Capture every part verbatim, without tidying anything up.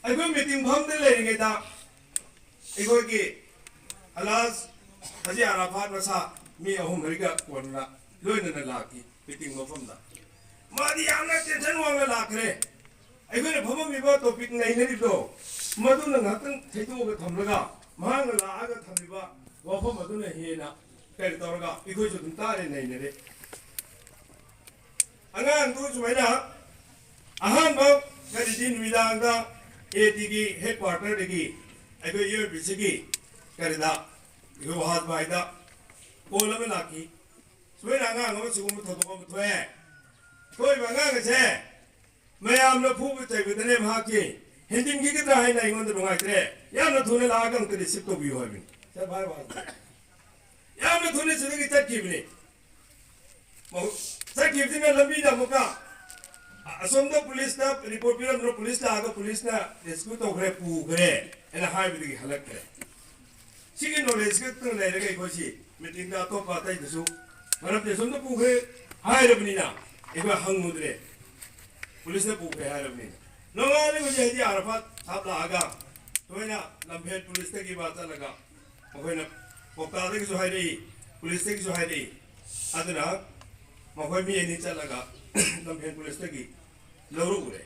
ꯑꯩꯈꯣꯏ ꯃꯤꯇꯤꯡ ꯐꯝꯗ ꯂꯩꯔꯤꯉꯩꯗ ꯑꯩꯈꯣꯏꯒꯤ ꯑꯂꯥꯖ ꯍꯖꯤ ꯑꯔꯥꯐꯥꯠ ꯃꯁꯥ ꯃꯤ ꯑꯍꯨꯝ ꯃꯔꯤꯒ ꯀꯣꯟꯅ ꯂꯣꯏꯅꯅ ꯂꯥꯛꯈꯤ ꯃꯤꯇꯤꯡ ꯃꯐꯝꯗ꯫ ꯃꯥꯗꯤ ꯌꯥꯝꯅ ꯇꯦꯟꯁꯟ ꯋꯥꯡꯅ ꯂꯥꯛꯈ꯭ꯔꯦ꯫ ꯑꯩꯈꯣꯏꯅ ꯐꯝꯃꯝꯃꯤꯕ ꯇꯣꯄꯤꯛ ꯅꯩꯅꯔꯤꯕꯗꯣ ꯃꯗꯨꯅ ꯉꯥꯏꯍꯥꯛꯇꯪ ꯊꯩꯗꯣꯛꯑꯒ ꯊꯝꯂꯒ ꯃꯍꯥꯛꯅ ꯂꯥꯛꯑꯒ ꯊꯝꯃꯤꯕ ꯋꯥꯐꯝ ꯑꯗꯨꯅ ꯍꯦꯟꯅ ꯀꯔꯤ ꯇꯧꯔꯒ ꯑꯩꯈꯣꯏꯁꯨ ꯑꯗꯨꯝ ꯇꯥꯔꯦ, ꯅꯩꯅꯔꯦ꯫ ꯑꯉꯥꯡꯗꯨ ꯁꯨꯃꯥꯏꯅ ꯑꯍꯥꯟꯕ ꯀꯔꯤꯗꯤ ꯅꯨꯃꯤꯗꯥꯡꯗ ꯑꯦ ꯇꯤꯒꯤ ꯍꯦꯗ ꯀ꯭ꯋꯥꯔꯇꯔꯗꯒꯤ ꯑꯩꯈꯣꯏ ꯌꯨ ꯑꯦꯝ ꯄꯤ ꯁꯤꯒꯤ ꯀꯔꯤꯗ ꯑꯩꯈꯣꯏ ꯋꯥꯍꯥꯖ ꯚꯥꯏꯗ ꯀꯣꯜ ꯑꯃ ꯂꯥꯛꯈꯤ꯫ ꯁꯨꯃꯥꯏꯅ ꯑꯉꯥꯡ ꯑꯃ ꯁꯤꯒꯨꯝꯕ ꯊꯧꯗꯣꯛ ꯑꯃ ꯊꯣꯛꯑꯦ꯫ ꯊꯣꯛꯏꯕ ꯑꯉꯥꯡ ꯑꯁꯦ ꯃꯌꯥꯝꯅ ꯐꯨꯕ ꯆꯩꯕꯗꯅꯦ ꯃꯍꯥꯛꯀꯤ ꯍꯦꯟꯖꯤꯟꯈꯤꯒꯗ꯭ꯔꯥ ꯍꯥꯏꯅ ꯑꯩꯉꯣꯟꯗ ꯅꯨꯡꯉꯥꯏꯇ꯭ꯔꯦ꯫ ꯌꯥꯝꯅ ꯊꯨꯅ ꯂꯥꯛꯑꯒ ꯑꯝꯇ ꯔꯤꯁꯤꯞ ꯇꯧꯕꯤꯌꯨ ꯍꯥꯏꯕꯅꯤ꯫ ꯁꯦ ꯚꯥꯏ ꯋꯥꯁꯦ꯫ ꯌꯥꯝꯅ ꯊꯨꯅ ꯁꯤꯗꯒꯤ ꯆꯠꯈꯤꯕꯅꯤ꯫ ꯃꯍꯨ-, ꯆꯠꯈꯤꯕꯁꯤꯅ ꯂꯝꯕꯤꯗ ꯑꯃꯨꯛꯀ ꯑꯁꯣꯝꯗ ꯄꯨꯂꯤꯁꯇ ꯔꯤꯄꯣꯔꯠ ꯄꯤꯔꯝꯗꯅ ꯄꯨꯂꯤꯁ ꯂꯥꯛꯑꯒ ꯄꯨꯂꯤꯁꯅ ꯔꯦꯁꯀ꯭ꯌꯨ ꯇꯧꯈ꯭ꯔꯦ, ꯄꯨꯈ꯭ꯔꯦ ꯍꯥꯏꯅ ꯍꯥꯏꯕꯗꯒꯤ ꯍꯜꯂꯛꯈ꯭ꯔꯦ꯫ ꯁꯤꯒꯤ ꯅꯣꯂꯦꯖ ꯈꯛꯇꯪ ꯂꯩꯔꯒ ꯑꯩꯈꯣꯏꯁꯤ ꯃꯤꯇꯤꯡꯗ ꯑꯇꯣꯞꯄ ꯑꯇꯩꯗꯁꯨ ꯃꯔꯝꯗꯤ ꯑꯁꯣꯝꯗ ꯄꯨꯈ꯭ꯔꯦ ꯍꯥꯏꯔꯕꯅꯤꯅ ꯑꯩꯈꯣꯏ ꯍꯪꯉꯨꯗ꯭ꯔꯦ, ꯄꯨꯂꯤꯁꯅ ꯄꯨꯈ꯭ꯔꯦ ꯍꯥꯏꯔꯕꯅꯤꯅ꯫ ꯅꯣꯡꯉꯥꯜꯂꯒ ꯍꯧꯖꯤꯛ ꯍꯥꯏꯗꯤ ꯑꯥꯔꯥꯐꯥꯠ ꯁꯥꯍꯕ ꯂꯥꯛꯑꯒ ꯁꯨꯃꯥꯏꯅ ꯂꯝꯐꯦꯜ ꯄꯨꯂꯤꯁꯇꯒꯤ ꯃꯥ ꯆꯠꯂꯒ ꯑꯩꯈꯣꯏꯅ ꯀꯣꯛꯇꯥꯗꯒꯤꯁꯨ ꯍꯥꯏꯔꯛꯏ, ꯄꯨꯂꯤꯁꯇꯒꯤꯁꯨ ꯍꯥꯏꯔꯛꯏ꯫ ꯑꯗꯨꯅ ꯃꯈꯣꯏ ꯃꯤ ꯑꯅꯤ ꯆꯠꯂꯒ ꯂꯝꯐꯦꯜ ꯄꯨꯂꯤꯁꯇꯒꯤ ꯂꯧꯔꯛꯎꯔꯦ꯫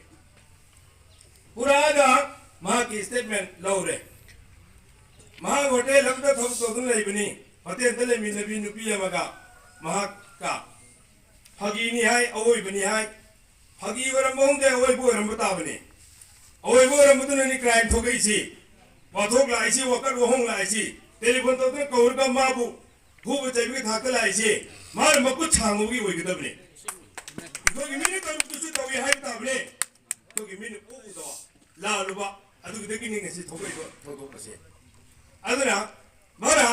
ꯄꯨꯔꯛꯑꯒ ꯃꯍꯥꯛꯀꯤ ꯁ꯭ꯇꯦꯠꯃꯦꯟ ꯂꯧꯔꯦ꯫ ꯃꯍꯥꯛ ꯍꯣꯇꯦꯜ ꯑꯃꯗ ꯊꯕꯛ ꯇꯧꯗꯨꯅ ꯂꯩꯕꯅꯤ꯫ ꯍꯣꯇꯦꯜꯗ ꯂꯩꯃꯤꯟꯅꯕꯤ ꯅꯨꯄꯤ ꯑꯃꯒ ꯃꯍꯥꯛꯀ ꯐꯥꯒꯤꯅꯤ ꯍꯥꯏ, ꯑꯋꯣꯏꯕꯅꯤ ꯍꯥꯏ꯫ ꯐꯥꯒꯤ ꯑꯣꯏꯔꯝꯕ ꯈꯪꯗꯦ, ꯑꯋꯣꯏꯕ ꯑꯣꯏꯔꯝꯕ ꯇꯥꯕꯅꯤ꯫ ꯑꯋꯣꯏꯕ ꯑꯣꯏꯔꯝꯕꯗꯨꯅꯅꯤ ꯀ꯭ꯔꯥꯏꯝ ꯊꯣꯛꯂꯛꯏꯁꯤ, ꯋꯥꯊꯣꯛ ꯂꯥꯛꯏꯁꯤ, ꯋꯥꯀꯠ ꯋꯥꯍꯣꯡ ꯂꯥꯛꯏꯁꯤ꯫ ꯇꯦꯂꯤꯐꯣꯟ ꯇꯧꯗꯨꯅ ꯀꯧꯔꯒ ꯃꯥꯕꯨ ꯐꯨꯕ ꯆꯩꯕꯒꯤ ꯊꯥꯛꯇ ꯂꯥꯛꯏꯁꯤ ꯃꯥꯅ ꯃꯈꯨꯠ ꯁꯥꯡꯕꯒꯤ ꯑꯣꯏꯒꯗꯕꯅꯤ꯫ ꯑꯩꯈꯣꯏꯒꯤ ꯃꯤꯅ ꯇꯧꯔꯤꯕꯗꯨꯁꯨ ꯇꯧꯏ ꯍꯥꯏꯕ ꯇꯥꯕꯅꯤ꯫ ꯑꯩꯈꯣꯏꯒꯤ ꯃꯤꯅ ꯎ ꯎꯗꯕ ꯂꯥꯜꯂꯨꯕ ꯑꯗꯨꯒꯤꯗꯒꯤꯅꯤ ꯉꯁꯤ ꯊꯣꯛꯂꯛꯏꯕ ꯊꯧꯗꯣꯛ ꯑꯁꯦ꯫ ꯑꯗꯨꯅ ꯃꯥꯅ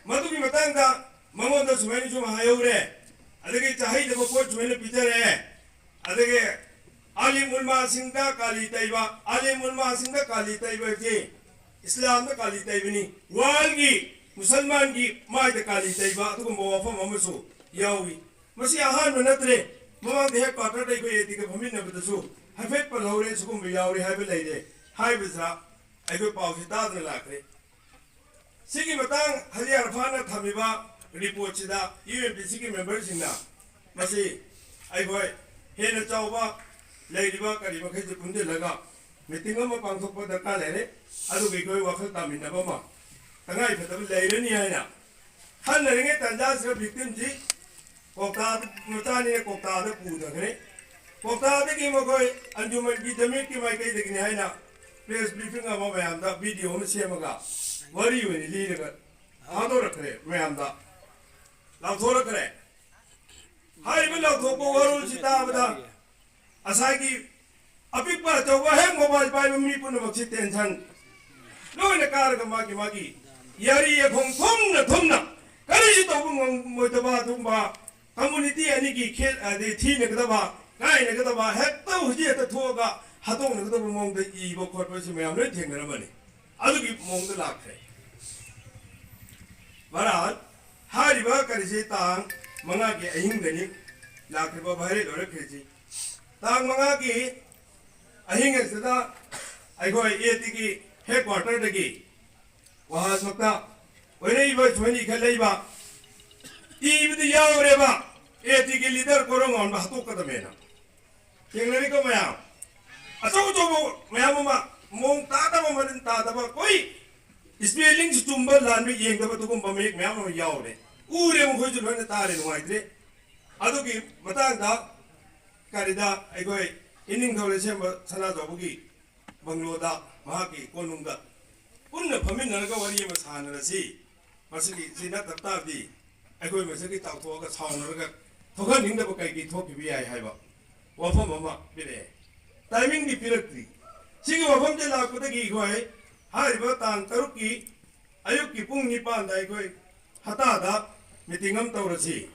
ꯃꯗꯨꯒꯤ ꯃꯇꯥꯡꯗ ꯃꯉꯣꯟꯗ ꯁꯨꯃꯥꯏꯅ ꯁꯨꯝ ꯍꯥꯏꯍꯧꯔꯦ, ꯑꯗꯒꯤ ꯆꯥꯍꯩꯗꯕ ꯄꯣꯠ ꯁꯨꯃꯥꯏꯅ ꯄꯤꯖꯔꯦ, ꯑꯗꯒꯤ ꯑꯥꯂꯤꯝ ꯎꯂꯃꯥꯁꯤꯡꯗ ꯀꯥꯂꯤ ꯇꯩꯕ, ꯑꯥꯂꯤꯝ ꯎꯂꯃꯥꯁꯤꯡꯗ ꯀꯥꯂꯤ ꯇꯩꯕ ꯍꯥꯏꯕꯁꯤ ꯏꯁꯂꯥꯝꯗ ꯀꯥꯂꯤ ꯇꯩꯕꯅꯤ, ꯋꯥꯔꯜꯒꯤ ꯃꯨꯁꯜꯃꯥꯟꯒꯤ ꯃꯥꯏꯗ ꯀꯥꯂꯤ ꯇꯩꯕ ꯑꯗꯨꯒꯨꯝꯕ ꯋꯥꯐꯝ ꯑꯃꯁꯨ ꯌꯥꯎꯏ꯫ ꯃꯁꯤ ꯑꯍꯥꯟꯕ ꯅꯠꯇ꯭ꯔꯦ꯫ ꯃꯃꯥꯡꯗ ꯍꯦꯗ ꯀ꯭ꯋꯥꯇꯔꯗ ꯑꯩꯈꯣꯏ ꯑꯦ ꯇꯤꯒ ꯐꯝꯃꯤꯟꯅꯕꯗꯁꯨ ꯍꯥꯏꯐꯦꯠ ꯄꯜꯍꯧꯔꯦ, ꯁꯤꯒꯨꯝꯕ ꯌꯥꯎꯔꯤ ꯍꯥꯏꯕ ꯂꯩꯔꯦ ꯍꯥꯏꯕꯁꯤꯗ ꯑꯩꯈꯣꯏ ꯄꯥꯎꯁꯤ ꯇꯥꯗꯅ ꯂꯥꯛꯈ꯭ꯔꯦ꯫ ꯁꯤꯒꯤ ꯃꯇꯥꯡ ꯍꯖꯤ ꯑꯔꯐꯥꯟꯅ ꯊꯝꯃꯤꯕ ꯔꯤꯄꯣꯔꯠꯁꯤꯗ ꯌꯨ ꯑꯦꯟ ꯄꯤ ꯁꯤꯒꯤ ꯃꯦꯝꯕꯔꯁꯤꯡꯅ ꯃꯁꯤ ꯑꯩꯈꯣꯏ ꯍꯦꯟꯅ ꯆꯥꯎꯕ ꯂꯩꯔꯤꯕ ꯀꯔꯤ ꯃꯈꯩꯁꯤ ꯄꯨꯟꯁꯤꯜꯂꯒ ꯃꯤꯇꯤꯡ ꯑꯃ ꯄꯥꯡꯊꯣꯛꯄ ꯗꯔꯀꯥꯔ ꯂꯩꯔꯦ꯫ ꯑꯗꯨꯒ ꯑꯩꯈꯣꯏ ꯋꯥꯈꯜ ꯇꯥꯃꯤꯟꯅꯕ ꯑꯃ ꯇꯉꯥꯏꯐꯗꯕ ꯂꯩꯔꯅꯤ ꯍꯥꯏꯅ ꯈꯟꯅꯔꯤꯉꯩ ꯇꯥꯟꯖꯥꯁꯤꯗ ꯚꯤꯛꯇꯤꯝꯁꯤ ꯀꯧꯇꯥ ꯃꯆꯥꯅꯤꯅ ꯀꯧꯇꯥꯗ ꯄꯨꯊꯈ꯭ꯔꯦ꯫ ꯀꯧꯇꯥꯗꯒꯤ ꯃꯈꯣꯏ ꯑꯟꯖꯨꯃꯟꯒꯤ ꯖꯃꯤꯌꯠꯀꯤ ꯃꯥꯏꯀꯩꯗꯒꯤꯅꯤ ꯍꯥꯏꯅ ꯄ꯭ꯔꯦꯁ ꯕ꯭ꯔꯤꯐꯤꯡ ꯑꯃ ꯃꯌꯥꯝꯗ ꯚꯤꯗꯤꯑꯣ ꯑꯃ ꯁꯦꯝꯃꯒ ꯋꯥꯔꯤ ꯑꯣꯏꯅ ꯂꯤꯔꯒ ꯊꯥꯗꯣꯔꯛꯈ꯭ꯔꯦ, ꯃꯌꯥꯝꯗ ꯂꯥꯎꯊꯣꯔꯛꯈ꯭ꯔꯦ꯫ ꯍꯥꯏꯔꯤꯕ ꯂꯥꯎꯊꯣꯛꯄ ꯋꯥꯔꯣꯜꯁꯤ ꯇꯥꯕꯗ ꯉꯁꯥꯏꯒꯤ ꯑꯄꯤꯛꯄ ꯑꯆꯧꯕ ꯍꯦꯛ ꯃꯣꯕꯥꯏꯜ ꯄꯥꯏꯕ ꯃꯤ ꯄꯨꯝꯅꯃꯛꯁꯤ ꯇꯦꯟꯁꯟ ꯂꯣꯏꯅ ꯀꯥꯔꯒ ꯃꯥꯒꯤ ꯃꯥꯒꯤ ꯌꯥꯔꯤ ꯌꯥꯈꯣꯡ ꯊꯨꯝꯅ ꯊꯨꯝꯅ ꯀꯔꯤꯁꯨ ꯇꯧꯕ ꯉꯝꯃꯣꯏꯗꯕ ꯑꯗꯨꯒꯨꯝꯕ ꯀꯝꯃꯨꯅꯤꯇꯤ ꯑꯅꯤꯒꯤ ꯈꯦꯠ ꯑꯗꯩ ꯊꯤꯅꯒꯗꯕ ꯀꯥꯏꯅꯒꯗꯕ ꯍꯦꯛꯇ ꯍꯧꯖꯤꯛ ꯍꯦꯛꯇ ꯊꯣꯛꯑꯒ ꯍꯥꯠꯇꯣꯛꯅꯒꯗꯕ ꯃꯑꯣꯡꯗ ꯏꯕ ꯈꯣꯠꯄꯁꯤ ꯃꯌꯥꯝ ꯂꯣꯏ ꯊꯦꯡꯅꯔꯝꯃꯅꯤ꯫ ꯑꯗꯨꯒꯤ ꯃꯑꯣꯡꯗ ꯂꯥꯛꯈ꯭ꯔꯦ꯫ ꯚꯥꯔꯠ ꯍꯥꯏꯔꯤꯕ ꯀꯔꯤꯁꯤ ꯇꯥꯡ ꯃꯉꯥꯒꯤ ꯑꯍꯤꯡꯗꯅꯤ ꯂꯥꯛꯈ꯭ꯔꯤꯕ ꯚꯥꯏꯔꯦꯜ ꯑꯣꯏꯔꯛꯈ꯭ꯔꯤꯁꯤ꯫ ꯇꯥꯡ ꯃꯉꯥꯒꯤ ꯑꯍꯤꯡ ꯑꯁꯤꯗ ꯑꯩꯈꯣꯏ ꯑꯦ ꯇꯤꯒꯤ ꯍꯦꯗ ꯀ꯭ꯋꯥꯇꯔꯗꯒꯤ ꯋꯥꯍꯟꯃꯛꯇ ꯑꯣꯏꯔꯛꯏꯕ ꯁꯨꯃꯥꯏꯅ ꯏꯈꯠꯂꯛꯏꯕ ꯏꯕꯗꯤ ꯌꯥꯎꯔꯦꯕ, ꯑꯦ ꯇꯤꯒꯤ ꯂꯤꯗꯔ ꯀꯣꯔꯣꯡ ꯑꯣꯟꯕ ꯍꯥꯠꯇꯣꯛꯀꯗꯕꯅꯦꯅ꯫ ꯊꯦꯡꯅꯔꯤꯀꯣ ꯃꯌꯥꯝ, ꯑꯆꯧ ꯑꯆꯧꯕ ꯃꯌꯥꯝ ꯑꯃ ꯃꯑꯣꯡ ꯇꯥꯗꯕ ꯃꯔꯤꯟ ꯇꯥꯗꯕ ꯑꯩꯈꯣꯏ ꯏꯁꯄꯦꯂꯤꯡꯁꯨ ꯆꯨꯝꯕ ꯂꯥꯟꯕ ꯌꯦꯡꯗꯕ ꯑꯗꯨꯒꯨꯝꯕ ꯃꯌꯦꯛ ꯃꯌꯥꯝ ꯑꯃ ꯌꯥꯎꯔꯦ꯫ ꯎꯔꯦ, ꯃꯈꯣꯏꯁꯨ ꯂꯣꯏꯅ ꯇꯥꯔꯦ, ꯅꯨꯡꯉꯥꯏꯇ꯭ꯔꯦ꯫ ꯑꯗꯨꯒꯤ ꯃꯇꯥꯡꯗ ꯀꯔꯤꯗ ꯑꯩꯈꯣꯏ ꯏꯅꯤꯡꯊꯧ ꯂꯩꯁꯦꯝꯕ ꯁꯅꯥꯖꯥꯎꯕꯒꯤ ꯕꯪꯒ꯭ꯂꯣꯗ ꯃꯍꯥꯛꯀꯤ ꯀꯣꯅꯨꯡꯗ ꯄꯨꯟꯅ ꯐꯝꯃꯤꯟꯅꯔꯒ ꯋꯥꯔꯤ ꯑꯃ ꯁꯥꯟꯅꯔꯁꯤ꯫ ꯃꯁꯤꯒꯤ ꯁꯤ ꯅꯠꯇꯕ ꯇꯥꯔꯗꯤ ꯑꯩꯈꯣꯏ ꯃꯁꯤꯒꯤ ꯇꯥꯎꯊꯣꯛꯑꯒ ꯁꯥꯎꯅꯔꯒ ꯊꯣꯛꯍꯟꯅꯤꯡꯗꯕ ꯀꯩꯀꯩ ꯊꯣꯛꯈꯤꯕ ꯌꯥꯏ ꯍꯥꯏꯕ ꯋꯥꯐꯝ ꯑꯃ ꯄꯤꯔꯛꯑꯦ꯫ ꯇꯥꯏꯃꯤꯡꯗꯤ ꯄꯤꯔꯛꯇ꯭ꯔꯤ꯫ ꯁꯤꯒꯤ ꯋꯥꯐꯝꯁꯦ ꯂꯥꯛꯄꯗꯒꯤ ꯑꯩꯈꯣꯏ ꯍꯥꯏꯔꯤꯕ ꯇꯥꯡ ꯇꯔꯨꯛꯀꯤ ꯑꯌꯨꯛꯀꯤ ꯄꯨꯡ ꯅꯤꯄꯥꯟꯗ ꯑꯩꯈꯣꯏ ꯍꯇꯥꯗ ꯃꯤꯇꯤꯡ ꯑꯃ ꯇꯧꯔꯁꯤ,